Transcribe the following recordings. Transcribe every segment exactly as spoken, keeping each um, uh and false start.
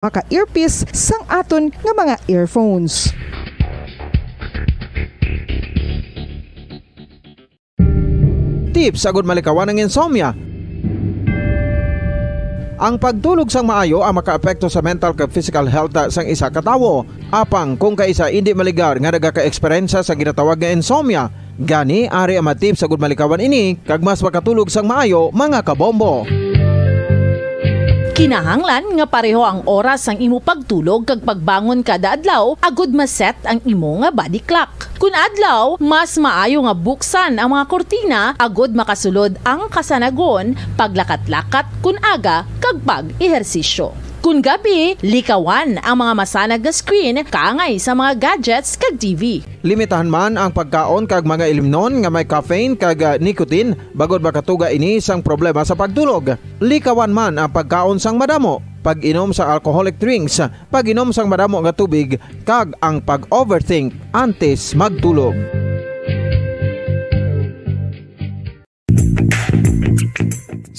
maka-earpiece sang aton nga mga earphones. Tips agud malikawan ang insomnia. Ang pagtulog sang maayo ang makaapekto sa mental kag physical health sang isa ka tawo. Apang kung kaisa indi maligar nga nagakaeksperyensya sa ginatawag nga insomnia, gani ari ang mga tips agud malikawan ini kag mas makatulog sang maayo, mga kabombo. Kinahanglan nga pareho ang oras sang imo pagtulog kag pagbangon kada adlaw agud ma-set ang imo nga body clock. Kun adlaw, mas maayo nga buksan ang mga kurtina agud makasulod ang kasanagon, paglakat-lakat kun aga, kag pag-ehersisyo. Kun gabi, likawan ang mga masanag nga screen kaangay sa mga gadgets kag T V. Limitahan man ang pagkaon kag mga ilimnon nga may caffeine kag, ah, nicotine, bangod makatuga ini sang problema sa pagtulog. Likawan man ang pagkaon sang madamo, pag-inom sa alcoholic drinks, pag-inom sang madamo nga tubig, kag ang pag-overthink antes magtulog.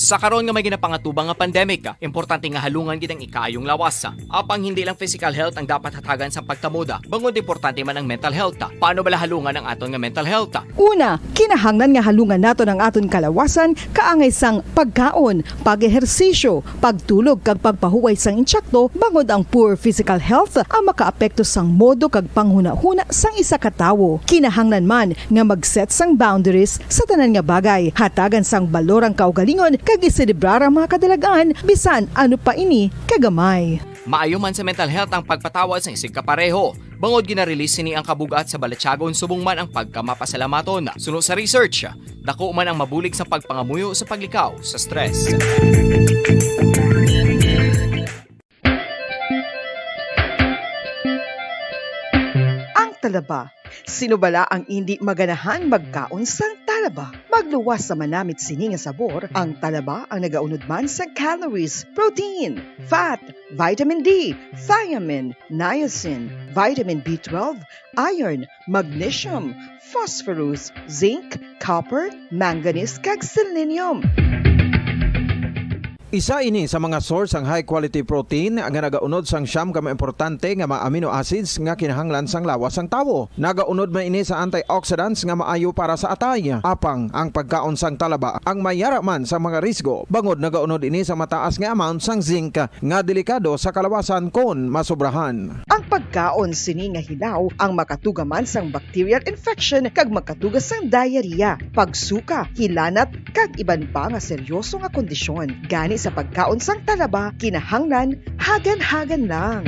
Sa karon nga may ginapangatubang nga pandemic, importante nga halungan gid ang ikaayong lawas. Apang hindi lang physical health ang dapat hatagan sang pagkamuda, bangod importante man ang mental health. Paano bala halungan ang aton nga mental health? Una, kinahanglan nga halungan naton ang aton kalawasan kaangay sang pagkaon, pag-ehersisyo, pagtulog kag pagpahuway sang insakto, bangod ang poor physical health ang makaapekto sang modo kag panghunahuna sang isa ka tawo. Kinahanglan man nga mag-set sang boundaries sa tanan nga bagay. Hatagan sang balor ang kaugalingon kag iselebrar ang mga kadalag-an, bisan ano pa ini kagamay. Maayo man sa mental health ang pagpatawad sang isigkapareho, bangod gina-release sini ang kabug-at sa balatyagon subong man ang pagkamapasalamaton. Suno sa research, dako man ang mabulig sa pagpangamuyo sa paglikaw sa stress. Ang talaba. Sino bala ang indi maganahan magkaon sang talaba? Magluwas sa manamit sini nga sabor, ang talaba ang nagaunod man sa calories, protein, fat, vitamin D, thiamine, niacin, vitamin B twelve, iron, magnesium, phosphorus, zinc, copper, manganese, kag selenium. Isa ini sa mga source sang high quality protein nga nagaunod sang siyam ka mga importante nga mga amino acids nga kinahanglan sang lawas sang tawo. Nagaunod man ini sa antioxidants nga maayo para sa atay. Apang ang pagkaon sang talaba ang may yara man sa mga risgo, bangod nagaunod ini sa mataas nga amount sang zinc nga delikado sa kalawasan kon masobrahan. Ang pagkaon sini nga hilaw ang makatuga man sang bacterial infection kag makatuga sang diarrhea, pagsuka, hilanat, kag iban pa nga seryoso nga kondisyon. Gani sa pagkaon sang talaba, kinahanglan hagan-hagan lang.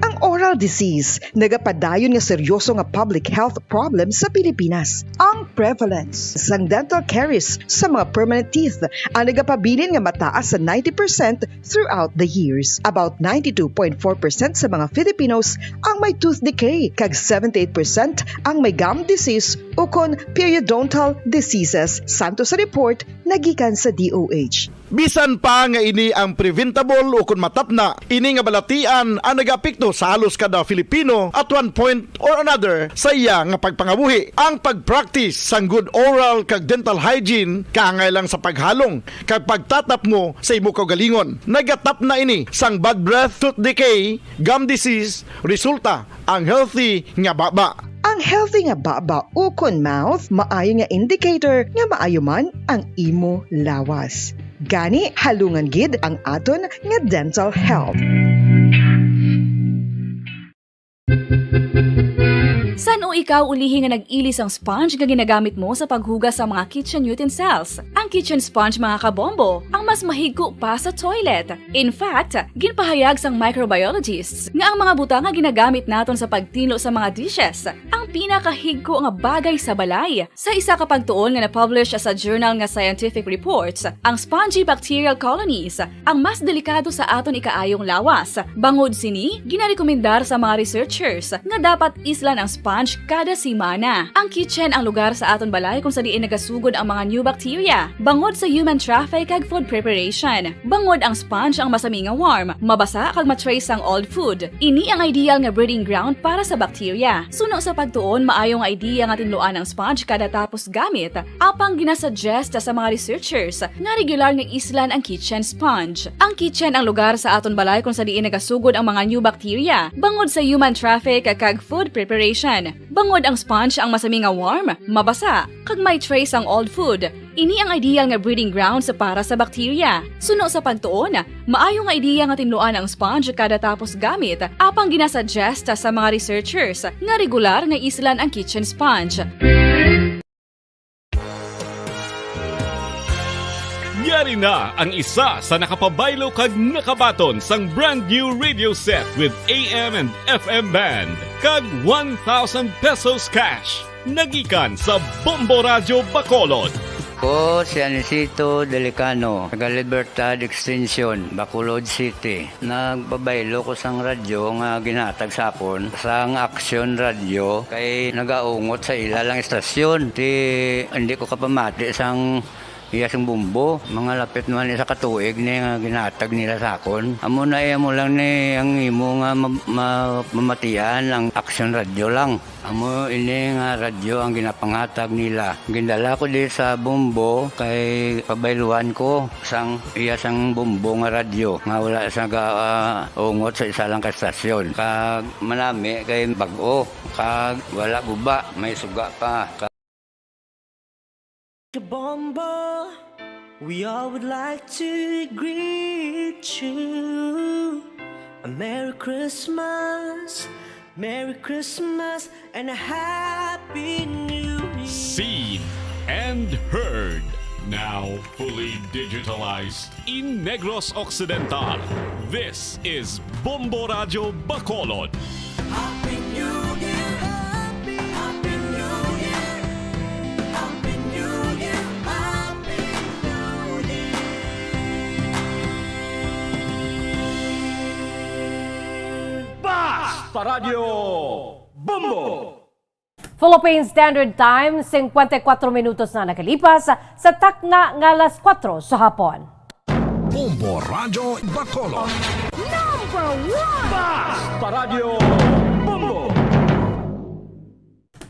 Ang oral disease nagapadayon nga seryoso nga public health problem sa Pilipinas. Ang prevalence sang dental caries sa mga permanent teeth ang nagapabilin nga mataas sa ninety percent throughout the years. About ninety-two point four percent sa mga Filipinos ang may tooth decay, kag seventy-eight percent ang may gum disease ukon periodontal diseases, santo sa report nagikan sa D O H. Bisan pa nga ini ang preventable ukon matapna, ini nga balatian ang nagaapekto sa halos kada Filipino at one point or another sa iya nga pagpangabuhi. Ang pag-practice sang good oral kag dental hygiene kaangay lang sa paghalong kag pagtatapngo sa imo kaugalingon. Nagatapna ini sang bad breath, tooth decay, gum disease, resulta ang healthy nga baba. Ang healthy nga baba ukon mouth maayo nga indicator nga maayo man ang imo lawas. Gani, halungan gid ang aton nga dental health. San-o ikaw ulihi nga nag-ili sang sponge nga ginagamit mo sa paghugas sa mga kitchen utensils? Ang kitchen sponge, mga kabombo, ang mas mahigko pa sa toilet. In fact, ginpahayag sang microbiologists nga ang mga butang nga ginagamit naton sa pagtinlo sa mga dishes ang pinakahigko nga bagay sa balay. Sa isa ka pagtuon nga na-publish sa journal nga Scientific Reports, ang spongy bacterial colonies ang mas delikado sa aton ikaayong lawas. Bangod sini, ginarekomendar sa mga researchers nga dapat islan ang sponge kada semana. Ang kitchen ang lugar sa aton balay kung sa diin nagasugod ang mga new bacteria, bangod sa human traffic kag food preparation. Bangod ang sponge ang masami nga warm, mabasa kag ma-trace ang old food. Ini ang ideal nga breeding ground para sa bacteria. Suno sa pagtuon, maayo nga idea nga tinluan ang sponge kada tapos gamit, apang ginasuggest sa mga researchers nga regular nga islan ang kitchen sponge. Ang kitchen ang lugar sa aton balay kung sa diin nagasugod ang mga new bacteria, bangod sa human traffic kag food preparation. Bangod ang sponge ang masami nga warm, mabasa, kag may trace ang old food. Ini ang ideal nga breeding grounds para sa bacteria. Suno sa pagtuon, maayo nga ideya nga tinluan ang sponge kada tapos gamit, apang ginasuggest sa mga researchers nga regular nga islan ang kitchen sponge. Yari na ang isa sa nakapabaylo kag nakabaton sang brand new radio set with A M and F M band kag one thousand pesos cash. Nagikan sa Bombo Radyo Bacolod. Ko si Anisito Delicano, taga Libertad Extension, Bacolod City. Nagpabaylo ko sang radyo nga ginhatag sa akon sang Aksyon Radyo kay nagaungot sa ila lang istasyon. Ti, hindi ko kapamati sang iya sing bumbo. Mga lapit naman isa ka tuig ni nga ginhatag nila sa akon. Amo na iya mo lang ni ang imo nga ma-, ma-, mamatian ang Aksyon Radyo lang. Amo ini nga radyo ang ginapanghatag nila. Gindala ko di sa Bombo kay pabayluan ko sang iya sang Bombo nga radyo nga wala sa ga, ah, ungot sa isa lang ka estasyon. Kag manami kay bag-o, kag wala guba, may suga pa. Ka- Bombo, we all would like to greet you a Merry Christmas. Merry Christmas and a Happy New Year. Seen and heard. Now fully digitalized in Negros Occidental. This is Bombo Radyo Bacolod. Happy New Year. Happy, Happy New Year. Happy New Year. Happy New Year. Basta Radyo Bombo. Philippine Standard Time, singkwenta y kuwatro minutos na nakalipas sa takna nga alas kuwatro sa hapon. Bombo Radyo Bacolod. Number one! Basta Radyo Bombo!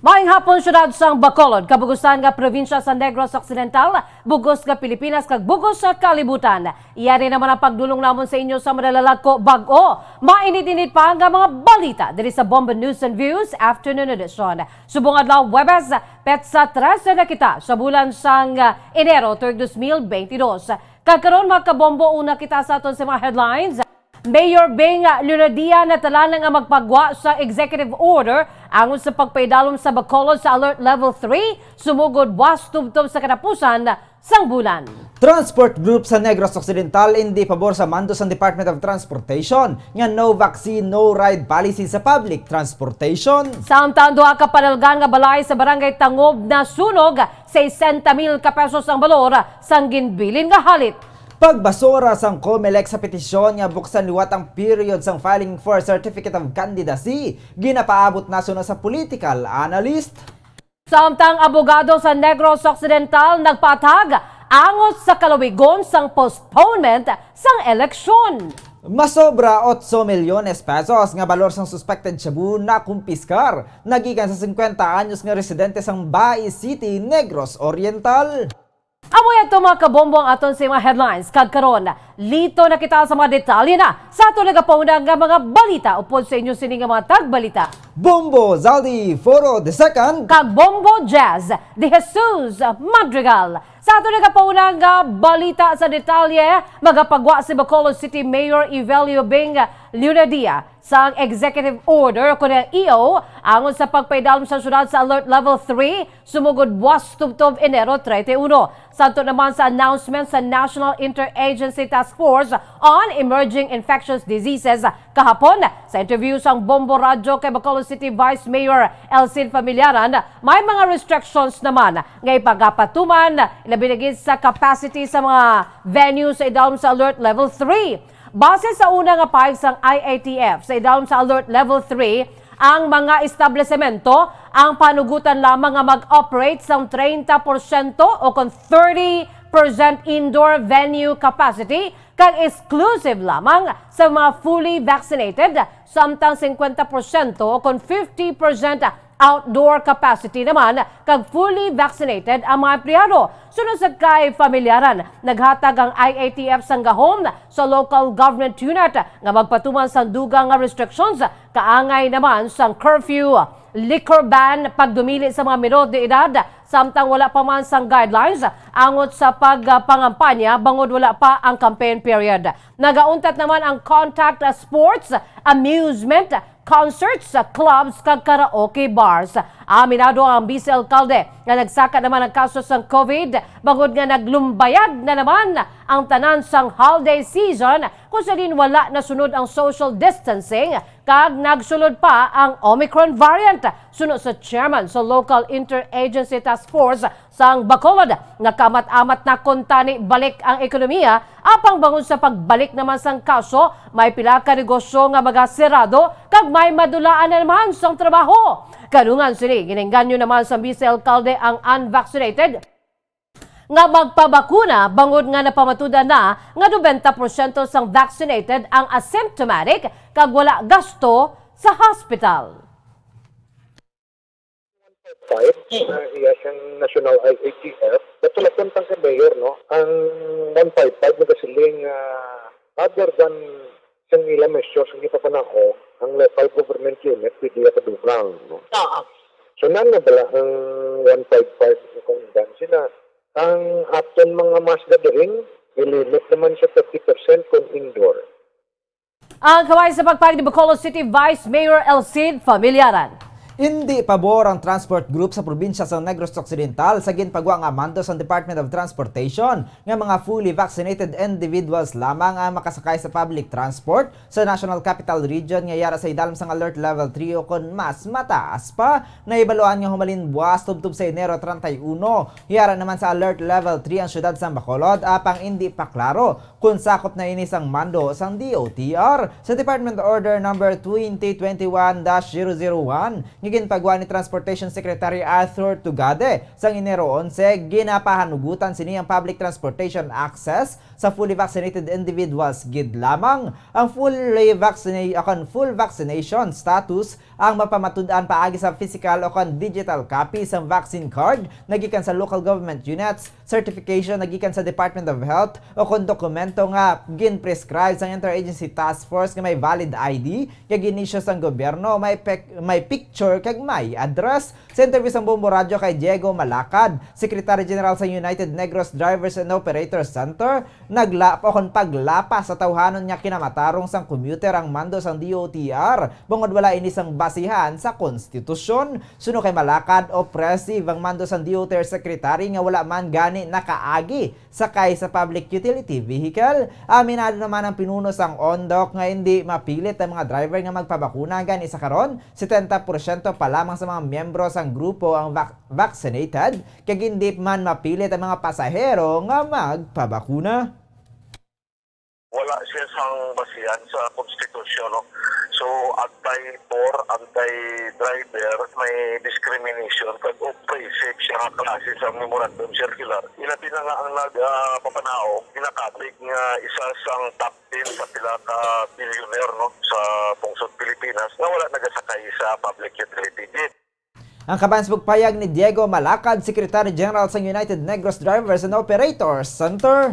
Maayong hapon, siyudad sang Bacolod, kabugusan nga probinsya sa Negros Occidental, bugos nga Pilipinas, kag bugos sa kalibutan. Yari naman ang pagdulong namon sa inyo sa madalalag ko bag-o, mainit-init pa nga mga balita diri sa Bombo News and Views Afternoon Edition. Subong adlaw, Huwebes, petsa trese na kita sa bulan sang, ah, Enero, tuig dos mil beintidos. Kag karon, mga kabombo, una kita sa aton sa mga headlines. Mayor Bing Leonadia natalaan nga magpagwa sa executive order angon sa pagpaidalom sa Bacolod sa Alert Level three, sumugod buwas tubtob sa katapusan sang bulan. Transport group sa Negros Occidental indi pabor sa mando sang Department of Transportation nga no vaccine, no ride policy sa public transportation. Samtang duha ka panalgan nga balay sa Barangay Tangob nasunog, sesenta mil ka pesos ang balor sang ginbilin nga halit. Pagbasura sang Comelec sa petisyon nga buksan liwat ang period sang filing for Certificate of Candidacy, ginapaabot na suno sa political analyst. Samtang abogado sa Negros Occidental nagpatag angot sa kaluwigon sang postponement sang eleksyon. Masobra otso milyones pesos nga balor sang suspected shabu nakumpiskar nagikan sa singkwenta anyos nga residente sang Bai City, Negros Oriental. Amo yan to, mga kabombo, ang aton sa mga headlines. Kag karon, lito na kita sa mga detalye na sa aton nagapauna nga mga balita. Upod sa inyo sini nga mga tagbalita, Bombo Zaldi Foro the second. Kag Bombo Jazz de Jesus Madrigal. Sa aton nagapauna nga balita sa detalye, magapagwa si Bacolod City Mayor Evelio Bing Leonadia sang executive order o kon E O angon sa pagpaidalom sa syudad sa Alert Level three, sumugod buwas tubtob Enero treinta y uno. Santo naman sa announcement sa National Interagency Task Force on Emerging Infectious Diseases kahapon, sa interview sang Bombo Radyo kay Bacolod City Vice Mayor El Cid Familiaran, may mga restrictions naman nga ipagapatuman, labi na gid sa capacity sa mga venue sa idalom sa Alert Level three. Base sa una nga pahayag sang I A T F, sa idalom sa Alert Level three, Ang mga establisemento ang panugutan lamang nga mag-operate sang treinta porsyento o kon thirty percent indoor venue capacity kag exclusive lamang sa mga fully vaccinated, samtang singkwenta porsyento o kon fifty percent outdoor capacity naman kag fully vaccinated ang mga empleyado. Suno sa kay Familiaran, naghatag ang I A T F sang gahom sa local government unit nga magpatuman sang dugang nga restrictions kaangay naman sang curfew, liquor ban, pagdumili sa mga minor de edad, samtang wala pa man sang guidelines angot sa pagpangampanya bangod wala pa ang campaign period. Nagauntat naman ang contact sports, amusement, concerts, clubs, kag karaoke bars. Aminado ang vice alkalde nga nagsaka naman ang kaso sang COVID bangod nga naglumbayag na naman ang tanan sang holiday season kung sa din wala nasunod ang social distancing kag nagsulod pa ang Omicron variant. Suno sa chairman sa Local Interagency Task Force sang Bacolod, nga kaamat-amat na kuntani balik ang ekonomiya, apang bangod sa pagbalik naman sang kaso, may pila ka negosyo nga magasirado kag may madulaan na naman sang trabaho. Kanungan sini, ginengganyo naman sa vice alkalde ang unvaccinated nga magpabakuna bangod nga napamatudan na nga nobenta porsyento sang vaccinated ang asymptomatic kag wala gasto sa hospital. Five, na iya siyang National I A T F. Natulakon tang kay Mayor, no? Ang one five five nagasiling nga other than sa ila measures nga ipapanao, ang local government unit pwede ya kadugang, no? Oo. So, nano bala ang one five five nga kaungdan sila? Ang aton mga mass gathering, i-limit naman sa thirty percent kung indoor. Ang kamay sa pagpag ni Bacolod City Vice Mayor Elcid Familiaran. Indi pabor ang transport group sa probinsya sa Negros Occidental sa ginpagwa nga mando sang Department of Transportation nga mga fully vaccinated individuals lamang ang makasakay sa public transport sa National Capital Region nga yara sa idalom sang Alert Level three o kon mas mataas pa. Nahibaluan nga humalin buwas tubtob sa Enero treinta y uno, yara naman sa Alert Level three ang siyudad sang Bacolod, apang indi pa klaro kon sakop na ini sang mando sang D O T R. Sa Department Order Number twenty twenty-one dash zero zero one nga ginpagwa ni Transportation Secretary Arthur Tugade sang Enero onse, ginapahanugutan sini ang public transportation access sa fully vaccinated individuals gid lamang. Ang fully vaccina-, akon, full vaccination status ang mapamatud-an paagi sa physical o kon digital copy sang vaccine card nga gikan sa local government units, certification nga gikan sa Department of Health, o kon dokumento nga gin-prescribe sang Interagency Task Force nga may valid I D nga gin-issue sang gobyerno, may pec-, may picture kag may address. Sa interview sang Bombo Radyo kay Diego Malacad, Secretary General sa United Negros Drivers and Operators Center, nagla-, o kon paglapas sa tawhanon nga kinamatarong sang commuter ang mando sang D O T R, bangod wala ini sang basihan sa konstitusyon. Suno kay Malacad, oppressive ang mando sang D O T R secretary nga wala man gani nakaagi sakay sa public utility vehicle. Aminado naman ang pinuno sang ONDOC nga indi mapilit ang mga driver nga magpabakuna, gani sa karon, setenta porsyento pa lamang sa mga miyembro sang grupo ang vac-, vaccinated, kag indi man mapilit ang mga pasahero nga magpabakuna. Wala siya sang basihan sa konstitusyon, no? So, anti-poor, anti-driver, may discrimination, kag oppressive siya nga klase sa memorandum circular. Ilabi na nga ang nagpapanaog, ginakabig nga isa sang top ten sa pila ka billionaire, no, sa pungsod Pilipinas nga wala nagasakay sa public utility jeep. Ang kabahin sa pagpahayag ni Diego Malacad, Secretary General sang United Negros Drivers and Operators Center.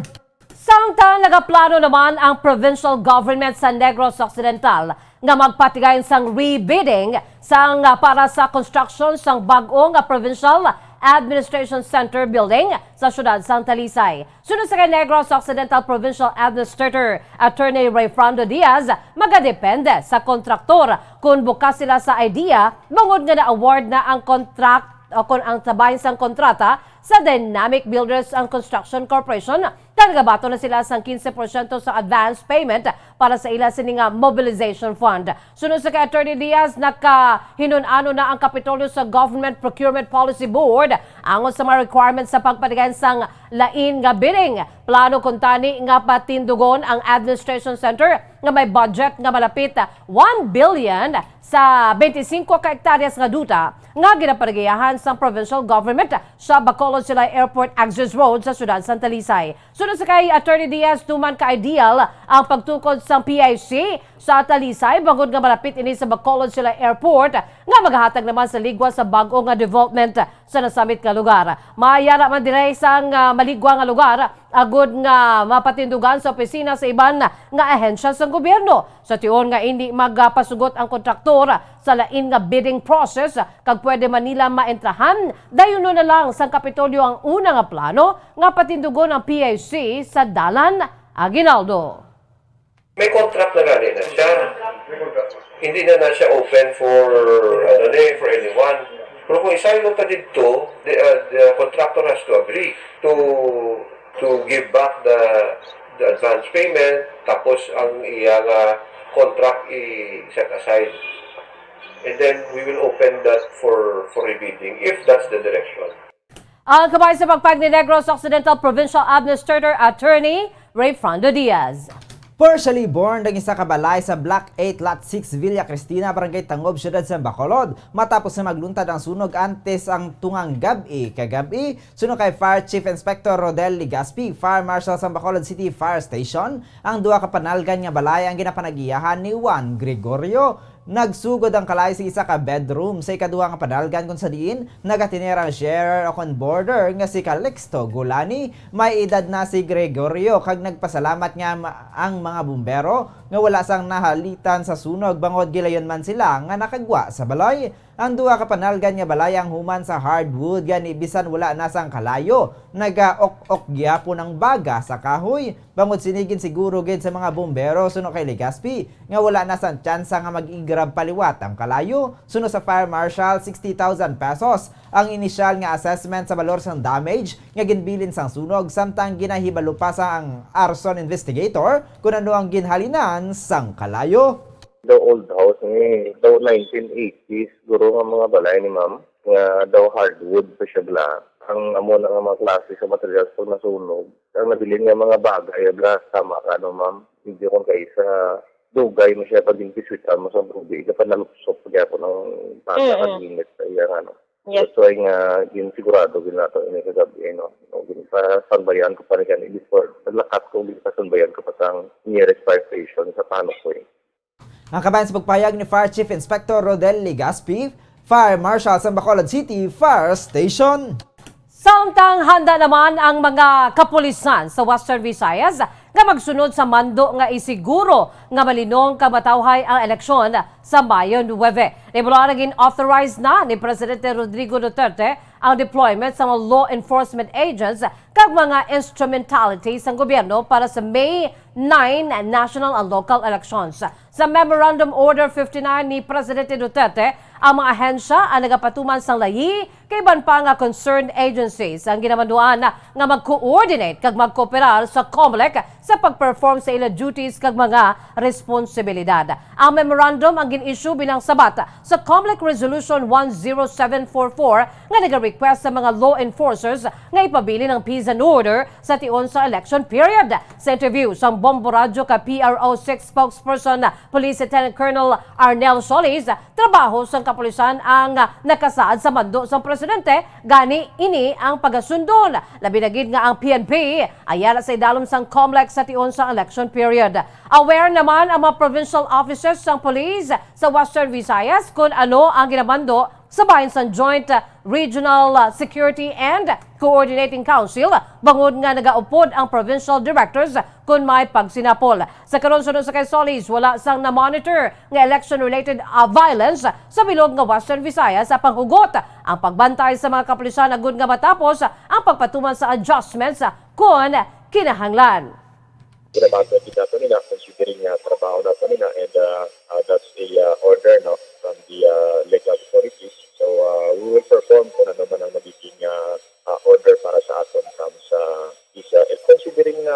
Samtang nagaplano naman ang provincial government sa Negros Occidental nga magpatigayon sang re-bidding sang, ah, para sa construction sang bag-o nga Provincial Administration Center building sa siyudad sang Talisay. Suno sa kay Negros Occidental Provincial Administrator Attorney Rayfrando Diaz, magadepende sa kontraktor kon bukas sila sa idea bangod nga na-award na ang contract o kon ang tabahin sang kontrata sa Dynamic Builders and Construction Corporation Kag nagabaton na sila sang quince por ciento sa advance payment para sa ila sini nga mobilization fund. Suno sa kay Attorney Diaz, nakahinun-ano na ang Kapitolyo sa Government Procurement Policy Board angon sa mga requirements sa pagpadagan sang lain nga bidding. Plano kuntani nga patindugon ang administration center nga may budget nga malapit one billion sa twenty-five ka hektaryas nga duta nga ginapanagiyahan sang provincial government sa Bacolod Silay Airport Access Road sa siyudad sang Talisay. Suno sa kay Attorney Diaz, tuman ka ideal ang pagtukod sang P I C sa Talisay, bangod nga malapit ini sa Bacolod Silay Airport nga magahatag naman sa ligwa sa bag-o nga development sa nasamit nga lugar. Mayara man diri sang, ah, maligwa nga lugar agod nga mapatindugan sa opisina sa iban nga ahensya sang gobyerno. Sa tion nga indi magapasugot ang kontraktor sa lain nga bidding process kag pwede man nila maentrahan, dayunon na lang sang Kapitolyo ang una nga plano nga patindugon ang P I C sa Dalan Aguinaldo. May contract na gani na siya. Hindi na na siya open for, ano ni, for anyone. Pero kung isaylo ta didto, the, uh, the contractor has to agree to to give back the the advance payment, tapos ang iya nga contract i-set aside. And then we will open that for for rebidding if that's the direction. Ang kabay sa pagpag ni Negros Occidental Provincial Administrator Attorney Rayfrando Diaz. Partially burned ang isa ka balay sa Block eight, Lot six, Villa Cristina, Barangay Tangob, Siyudad sa Bacolod, matapos na magluntad ang sunog antes ang tungang gab-i kagab-i. Suno kay Fire Chief Inspector Rodel Legaspi, Fire Marshal sa Bacolod City Fire Station, ang duha ka panalgan nga balay ang ginapanagiyahan ni Juan Gregorio. Nagsugod ang kalayo sa isa ka bedroom sa ikaduha nga panalgan, kung sa diin nagatener ang sharer o kon boarder nga si Calixto Gulani. May edad na si Gregorio kag nagpasalamat nga ma-, ang mga bumbero nga wala sang nahalitan sa sunog, bangod gilayon man sila nga nakagwa sa balay. Ang duha ka panalgan nga balay ang human sa hardwood, gani bisan wala na sang kalayo, nagaok-ok gyapon ang baga sa kahoy. Bangod sini, ginsiguro gid sa mga bumbero, suno kay Legaspi, nga wala na sang tsansa nga mag-igrab pa liwat ang kalayo. Suno sa Fire Marshal, sixty thousand pesos ang inisyal nga assessment sa balor sang damage nga ginbilin sang sunog, samtang ginahibalo pa sang arson investigator kon ano ang ginhalinan sang kalayo. Daw old house ni, daw nineteen eighties, siguro, nga mga balay ni ma'am, nga daw hardwood pa siya bala. Ang amo na nga mga klase sa materials pag nasunog, ang nabilin nga mga bagay bala, tama ka, no, ma'am? Medyo kung kaisa, dugay mo siya pag ginpisutan mo sa tubig, dapat nalupsop gyapon ang bata. Mm-mm. Kag init sa iya, ano. Yes. That's why nga, yun, sigurado gid nato ini kagabi, no? No, gin-, pa-standbyan ko pa ni gani before. Naglakat ko, gin-, pa-standbyan ko pa sang nearest fire station sa Panokoy. Ang kabayan sa pagpahayag ni Fire Chief Inspector Rodel Legaspi, Fire Marshal sa Bacolod City Fire Station. Samtang handa naman ang mga kapulisan sa Western Visayas nga magsunod sa mando nga isiguro nga malinong kag matawhay ang eleksyon sa Mayo nuwebe. Nibulaan nga gin-authorize na ni Presidente Rodrigo Duterte ang deployment sa mga law enforcement agents kag mga instrumentality sang gobyerno para sa May nine national and local elections. Sa Memorandum Order fifty-nine ni Presidente Duterte, ang mga ahensya ang nagapatuman sang layi kay iban pa nga concerned agencies ang ginamanduan nga mag-coordinate kag magkooperar sa COMELEC sa pag-perform sa ila duties kag mga responsibilidad. Ang memorandum ang gin-issue bilang sabat sa COMELEC Resolution one zero seven four four nga nag-request sa mga law enforcers nga ipabilin ang peace and order sa tion sa election period. Sa interview sang Bombo Radyo kay P R O six spokesperson Police Lieutenant Colonel Arnel Solis, trabaho sang kapulisan ang nakasaad sa mando sang presidente, gani ini ang pagasundon. Labi na gid nga ang P N P ay ara sa idalom sang COMELEC sa tion sa election period. Aware naman ang mga provincial officers sang police sa Western Visayas kon ano ang ginamando sa bahin sang Joint Regional Security and Coordinating Council, bangod nga nagaupod ang provincial directors kon may pagsinapol. Sa karon, suno sa kay Solis, wala sang na-monitor nga election-related, ah, violence sa bilog nga Western Visayas, sa panghugot ang pagbantay sa mga kapulisan agud nga matapos ang pagpatuman sa adjustments kon kinahanglan. Ginabaton gid nato nila, considering nga trabaho nato nila, and, uh, uh, that's a, uh, order, no, from the, uh, legal authorities. So, uh, we will perform kung ano man ang magiging, uh, uh, order para sa aton from sa isa. And considering nga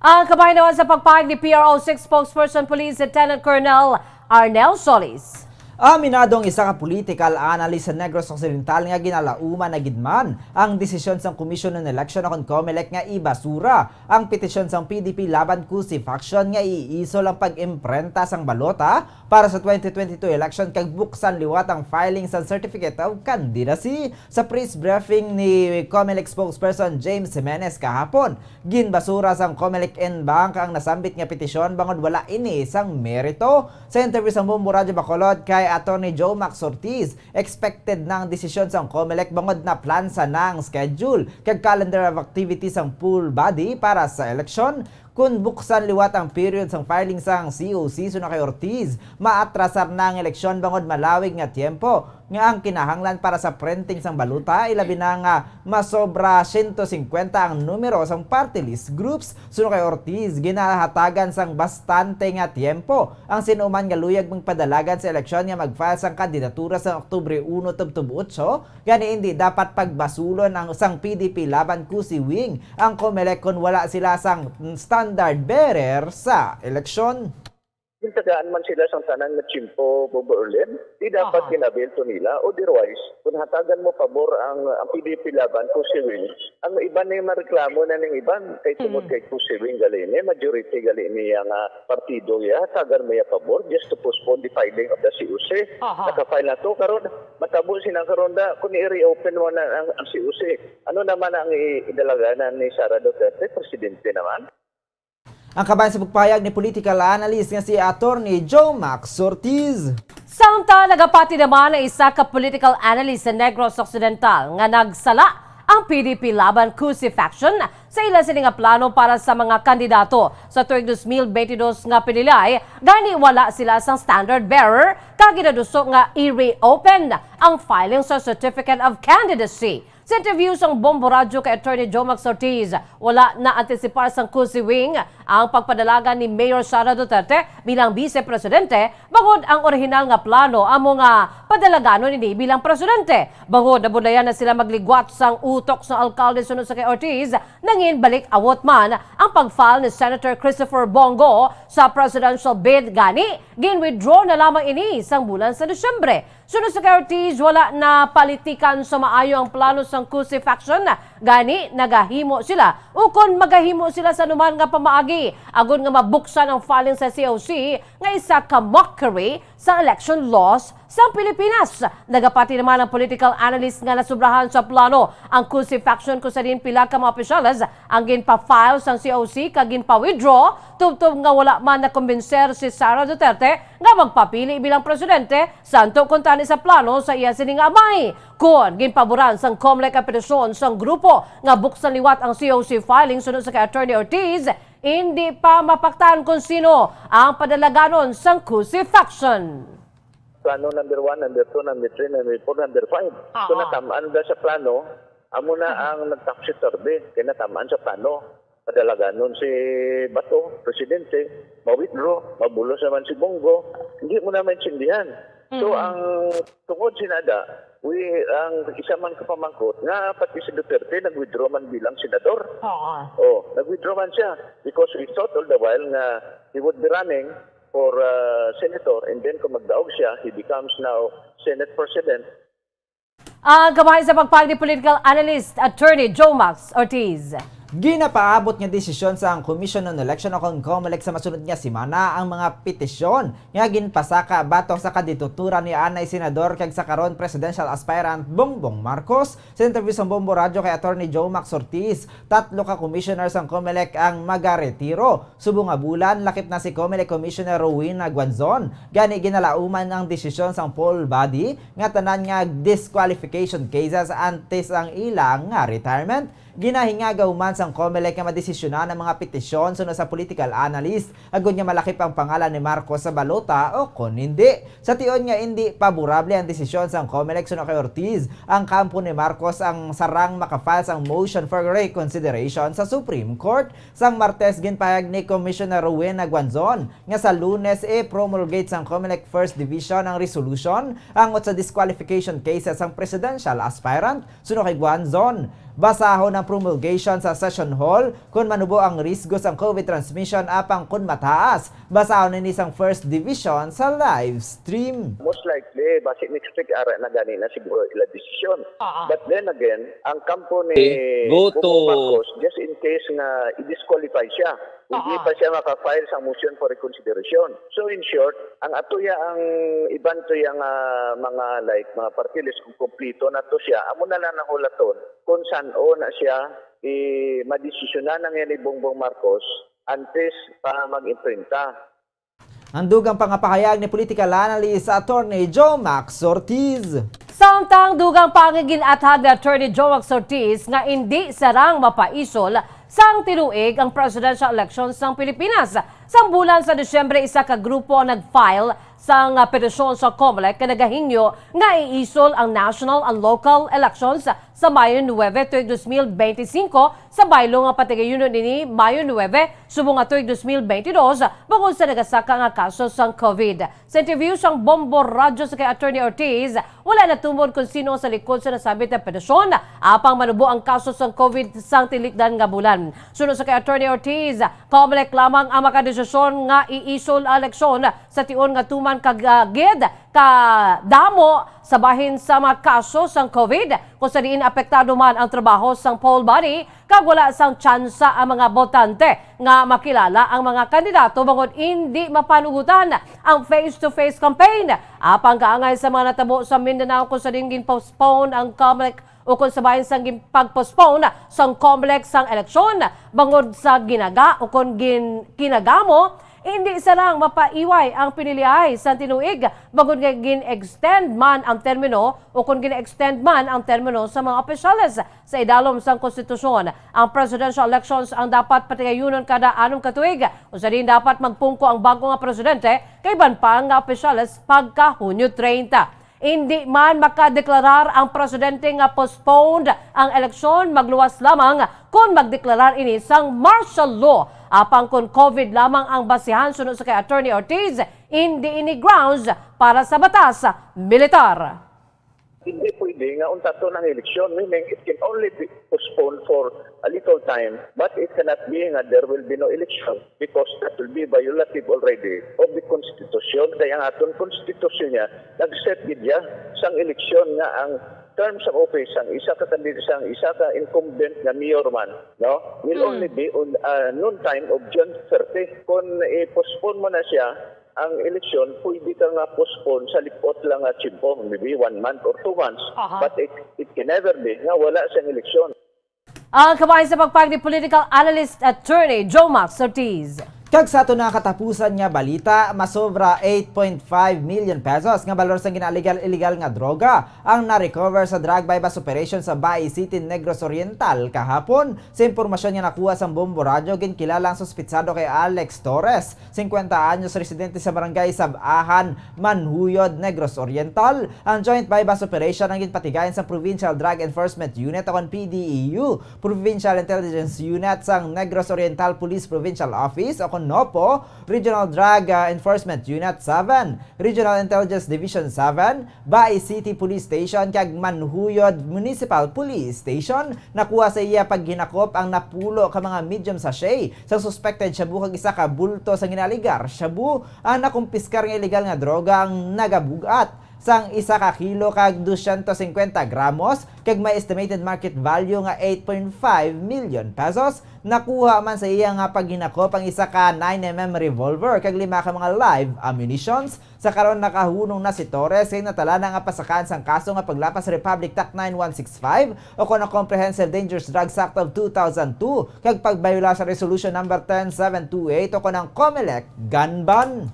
Ang kabahin naman sa pagpahayag ni P R O six spokesperson Police Lieutenant Colonel Arnel Solis. Aminado ang isa ka political analyst sa Negros Occidental nga ginalauman na gid man ang desisyon sang Commission on Election o kon COMELEC nga ibasura ang petisyon sang P D P laban COSE faction nga iisol ang pag-imprenta sang balota para sa twenty twenty-two election kag buksan liwat ang filing sang Certificate of Candidacy. Sa press briefing ni COMELEC spokesperson James Jimenez kahapon, ginbasura sang COMELEC en banc ang nasambit nga petisyon bangod wala ini sang merito. Sa interview sa Bombo Radyo Bacolod kay Attorney Joe Max Ortiz, expected na ang desisyon sang COMELEC bangod na plansa na ang schedule kag calendar of activities sang full body para sa eleksyon. Kon buksan liwat ang period sang filing sang C O C suno kay Ortiz, maatrasar na ang eleksyon bangod malawig nga tiyempo nga ang kinahanglan para sa printing sang balota, ilabi na nga masobra siyento singkwenta ang numero sang party list groups. Suno kay Ortiz, ginahatagan sang bastante nga tiyempo ang sin-o man nga luyag magpadalagan sa eleksyon nga mag-file sang kandidatura sa Oktubre uno tubtob otso, gani indi dapat pagbasulon ang sang P D P laban COSE wing ang COMELEC kon wala sila sang standard bearer sa eleksyon. Gintagaan man sila sang tanan nga tiyempo, Bombo Erlin, di dapat Aha. gin-avail to nila. Otherwise, kung hatagan mo pabor ang, ang P D P laban COSE wing, ang iban na yung mareklamo na ning iban kay tungod Hmm. kay COSE wing gali ni, majority gali niya nga partido ya, hatagan mo ya pabor just to postpone the filing of the C O C. Aha. Naka-file na to, karon matabo sila karon da, kung i-reopen mo na ang, ang C O C, ano naman ang i-, idalaganan ni Sara Duterte? Presidente naman. Ang kabahin sa pagpahayag ni political analyst nga si Attorney Joe Max Ortiz. Samtang nagapati naman ang isa ka political analyst sa Negros Occidental nga nagsala ang P D P laban COSE faction sa ila sini nga plano para sa mga kandidato sa tuig dos mil bentidós nga pinilay, gani wala sila sang standard bearer kag ginaduso nga i-reopen ang filing sa Certificate of Candidacy. Sa interview sang Bombo Radyo kay Attorney Joe Max Ortiz, wala na antisipar sang COSE wing ang pagpadalagan ni Mayor Sara Duterte bilang Vice Presidente, bangod ang orihinal nga plano amo nga padalaganon ini bilang Presidente. Bangod nabudlayan na sila magligwat sang utok sang alkalde suno sa kay Ortiz, nangin balik awot man ang pag-file ni Senator Christopher Bong Go sa presidential bid, gani gin-withdraw na lamang ini sang bulan sa Disyembre. Suno sa kay Ortiz, wala na palitikan sa maayo ang plano sang COSE faction, gani nagahimo sila ukon magahimo sila sa anuman nga pamaagi agod nga mabuksan ang filing sa C O C nga isa ka mockery sa election laws sa Pilipinas. Nagapati naman ang political analyst nga nasubrahan sa plano ang COSE faction, kung sa diin pila ka mga opisyales ang ginpa-file sang C O C kag ginpa-withdraw, tubtob nga wala man nakumbinser si Sara Duterte nga magpapili bilang presidente, santo kuntani sa plano sa iya sini nga amay. Kon ginpaboran sang COMELEC ang petisyon sang grupo nga buksan liwat ang C O C filing suno sa kay Attorney Ortiz, indi pa mapaktan kon sino ang padalaganon sang COSE faction. Plano number one, number two, number three, number four, number five. So, Oo. natam-an ba sa plano? Amo na Mhm. ang nag-topsy-turvy, kay natam-an sa plano. Padalaganon si Bato, presidente, ma-withdraw, mabulos naman si Bong Go. Hindi mo na maintindihan. So, Mhm. ang tungod sinada, we, ang isa man ka pamangkot, nga pati si Duterte nag-withdraw man bilang senador. Oo. Oh, nag-withdraw man siya because we thought all the while nga he would be running for, uh, senator, and then kung magdaog siya, he becomes now Senate President. Ang kabahin sa pagpahayag ni political analyst Attorney Joe Max Ortiz. Ginapaabot nga desisyon sang Commission on Election o kon COMELEC sa masunod nga semana ang mga petisyon nga ginpasaka batok sa kandidatura ni anay senador kag sa karon presidential aspirant Bongbong Marcos. Sa interview sa Bombo Radyo kay Attorney Joe Max Ortiz, tatlo ka commissioner sang COMELEC ang magaretiro. Subong nga bulan, lakip na si COMELEC Commissioner Rowena Guanzon. Gani, ginalauman ang desisyon sang full body nga tanan nga disqualification cases antes ang ila nga retirement. Ginahingagaw man sang COMELEC nga madesisyonan ang mga petisyon suno sa political analyst agod nga malakip ang pangalan ni Marcos sa balota o kon hindi. Sa tion nga indi paborable ang desisyon sang COMELEC suno kay Ortiz, ang kampo ni Marcos ang sarang makafile sang motion for reconsideration sa Supreme Court. Sang Martes, ginpahayag ni Commissioner Rowena Guanzon nga sa Lunes i-promulgate sang COMELEC First Division ang resolution angot sa disqualification cases sang presidential aspirant. Suno kay Guanzon, Basahon ang promulgation sa session hall kon manubo ang risgo sang COVID transmission apang kon mataas, basahon ini sang First Division sa live stream. Most likely, basi next week, ara na gani na siguro ila desisyon. Ah, ah. But then again, ang kampo ni Go to Bongbong Marcos, just in case nga i-disqualify siya, hindi Ah, ah. pa siya maka-file sang motion for reconsideration. So in short, ang ato ya, ang iban to ya nga mga, like, mga party list, kung kompleto na to siya, amo na lang nahulaton kung san-o na siya i-, madesisyonan ang ni Bongbong Marcos antes pa mag-imprenta. Ang dugang pangapahayag ni political analyst Attorney Joe Max Ortiz. Samtang dugang pa ang gin-athag ni Attorney Joe Max Ortiz nga indi sarang mapaisol sang tinuig ang presidential election sang Pilipinas. Sang bulan sa Disyembre, isa ka grupo ang nag-file sang, ah, petisyon sa Comelec nga nagahingyo nga iisol ang national and local elections sa Mayo nuebe tuig dos mil benti singko, sa baylo nga patigayunon ini Mayo nuebe subong nga tuig dos mil benti dos, bangod sa nagasaka nga kaso sang COVID. Sa interview sang Bombo Radyo sa kay Attorney Ortiz, wala natumod kon sino ang sa likod sa nasambit nga petisyon, apang manubo ang kaso sang COVID sang tinikdan nga bulan. Suno sa kay Attorney Ortiz, Comelec lamang ang makadesisyon nga iisol ang eleksyon sa tion nga tuman ka, ah, gid ka damo sa bahin sa mga kaso sang COVID, kung sa diin apektado man ang trabaho sang poll body, kag wala sang tsansa ang mga botante nga makilala ang mga kandidato bangod indi mapanugutan ang face-to-face campaign. Apang kaangay sa mga natabo sa Mindanao, kung sa diin gin-postpone ang Comelec ukon sa bahin sang gin-, pag-postpone sang Comelec sang eleksyon bangod sa ginaga ukon gin-, kinagamo, hindi sarang mapaiway ang piniliay sang tinuig bangod nga gin-extend man ang termino ukon gin-extend man ang termino sa mga opisyales sa idalom sang konstitusyon. Ang presidential elections ang dapat patigayunon kada anom ka tuig, kung sa diin dapat magpungko ang bag-o nga presidente kag iban pa nga opisyales pagka Hunyo treinta. Indi man makadeklarar ang presidente nga postponed ang eleksyon, magluwas lamang kon magdeklarar ini sang martial law. Apang kon COVID lamang ang basihan, suno sa kay Attorney Ortiz, indi ini grounds para sa batas militar. Hindi pwede nga untaton ang eleksyon, meaning it can only be postponed for a little time, but it cannot be nga there will be no election. Because that will be violative already of the Constitution. Kay ang aton Constitution niya, nag-set gid siya sang eleksyon nga ang term of office sang isa ka candidate, sang isa ka incumbent nga mayor man, no, will Mm. only be on, ah, noon time of June thirty. Kung i-postpone mo na siya, ang eleksyon, pwede ka nga postpone sa lipot lang nga tiyempo, maybe one month or two months. Aha. But it, it can never be nga wala siyang eleksyon. Ang kabahin sa pagpahayag ni political analyst Attorney Joe Max Ortiz. Kag sa ato na katapusan nga balita, masobra eight point five million pesos nga balor sang gina-illegal, illegal nga droga ang na-recover sa drug buy-bust operation sa Bai City, Negros Oriental kahapon. Sa impormasyon nga nakuha sang Bombo Radyo, ginkilala ang suspitsado kay Alex Torres, singkwenta anyos, residente sa barangay Sab-ahan, Manhuyod, Negros Oriental. Ang joint buy-bust operation ang ginpatigayon sa Provincial Drug Enforcement Unit o kon P D E U, Provincial Intelligence Unit sang Negros Oriental Police Provincial Office o kon NOPO, Regional Drug, ah, Enforcement Unit seven, Regional Intelligence Division seven, Bai City Police Station, kag Manhuyod Municipal Police Station. Nakuha sa iya paghinakop ang napulo ka mga medium sachet sa suspected shabu kag isa ka bulto sa ginaaligar shabu. Ang nakumpiskar nga illegal nga droga ang nagabug-at sang isa ka kilo kag dosyentos singkwenta gramos, kag may estimated market value nga eight point five million pesos. Nakuha man sa iya nga paghinakop ang isa ka nine M M revolver kag lima ka mga live ammunitions. Sa karon, nakahunong na si Torres kag natala na nga pasakaan sang kaso nga paglapas sa Republic Act nine one six five o kon ang Comprehensive Dangerous Drugs Act of two thousand two kag pagbayola sa Resolution Number ten seven two eight o kon ang Comelec gun ban.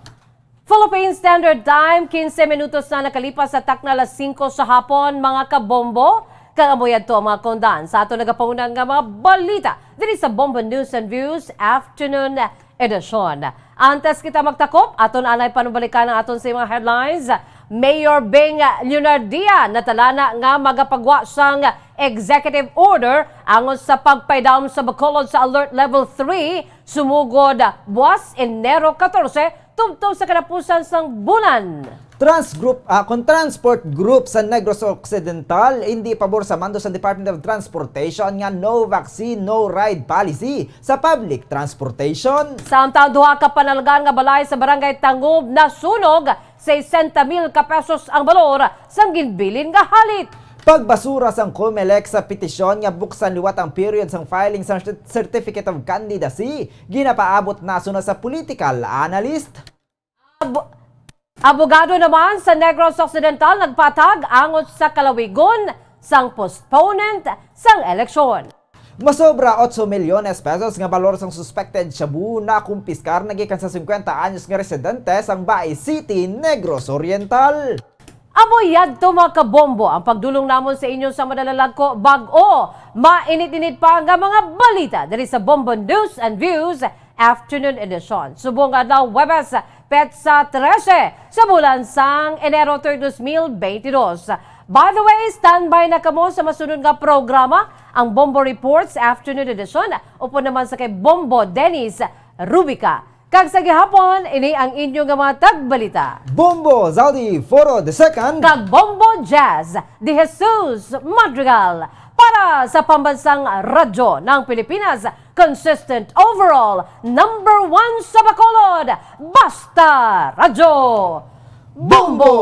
Philippine Standard Time, quince minutos na nakalipas sa takna alas singko sa hapon, mga kabombo. Kag amo yadto ang mga kaundan sa aton nagapaunang nga mga balita diri sa Bombo News and Views Afternoon Edition. Antes kita magtakop, aton anay panubalikan ang aton sa mga headlines. Mayor Beng Leonardia natalana nga magapagwa sang executive order angon sa pagpaidawom sa Bacolod sa Alert Level three, sumugod buwas Enero katorse, Tubtob sa katapusan sang bulan. Trans Group, ah, kon Transport Group sa Negros Occidental, hindi pabor sa mando sa Department of Transportation nga no vaccine, no ride policy sa public transportation. Samtang duha ka panalgan nga balay sa Barangay Tangub nasunog, sesenta mil ka pesos ang balor sang ginbilin nga halit. Pagbasura sang Comelec sa petisyon nga buksan liwat ang period sang filing sang cert-, Certificate of Candidacy, ginapaabot na suna sa political analyst. Ab-, abogado naman sa Negros Occidental nagpatag angot sa kalawigon sang postponement sang eleksyon. Masobra otso milyones pesos nga balor sang suspected shabu na kumpiskar na gikan sa singkwenta anyos nga residente sang Bai City, Negros Oriental. Amo yadto, mga kabombo, ang pagdulong namon sa inyo sa madalalagko bag-o mainit-init pa nga mga balita diri sa Bombo News and Views Afternoon Edition. Subong nga adlaw, Huwebes, petsa trese sa bulan sang Enero, thirty, dos mil bente dos. By the way, standby na kamo sa masunod nga programa, ang Bombo Reports Afternoon Edition, upod naman sa kay Bombo Dennis Rubica. Kag sa gihapon, ini ang inyo nga mga tagbalita. Bombo Zaldi Foro the second. Kag Bombo Jazz de Jesus Madrigal. Para sa Pambansang Radyo ng Pilipinas, consistent overall, number one sa Bacolod, Basta Radyo. Bombo!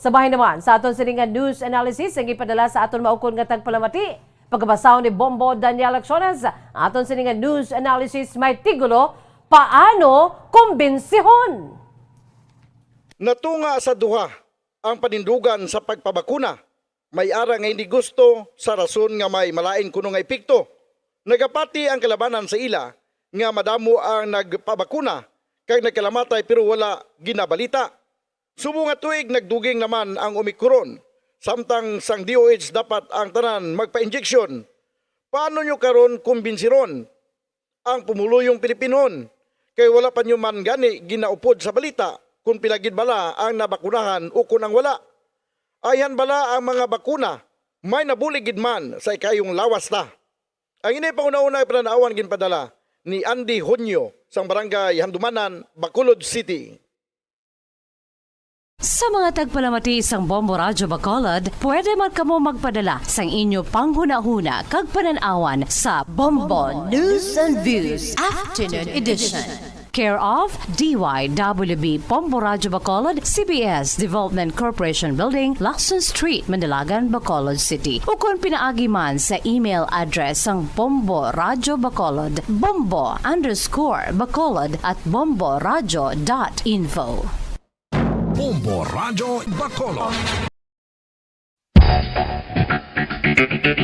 Sa bahin naman, sa aton sini nga news analysis, ang ipadala sa aton maukon nga tagpalamati, pagkabasahon ni Bombo Daniel Acciones, aton sini nga news analysis may tigulo, Paano Kumbensihon? Natunga sa duha ang panindugan sa pagpabakuna. May ara nga hindi gusto sa rason nga may malain kuno nga epekto. Nagapati ang kalabanan sa ila nga madamo ang nagpabakuna kag nagkalamatay pero wala ginabalita. Subong nga tuig nagduging naman ang Omicron, samtang sang D O H dapat ang tanan magpa-injeksyon. Paano nyo karon kumbinsiron ang pumuluyong Pilipinon? Kay wala pa nyo man gani ginaupod sa balita kung pila gid bala ang nabakunahan ukon ang wala. Ayhan bala ang mga bakuna, may nabulig gid man sa ikayong lawas ta. Ang ini panghunahuna ay pananawan ginpadala ni Andy Hunyo sang Barangay Handumanan, Bacolod City. Sa mga tagpalamati sang Bombo Radyo Bacolod, pwede man kamo magpadala sang inyo panghunahuna kag panan-awan sa Bombo News and Views Afternoon Edition. Care of D Y W B Bombo Radyo Bacolod, C B S Development Corporation Building, Lacson Street, Mandilagan, Bacolod City. Ukon pinaagi man sa email address sang Bombo Radyo Bacolod, bombo underscore bacolod at bombo radyo dot info. Bombo Radyo Bacolod.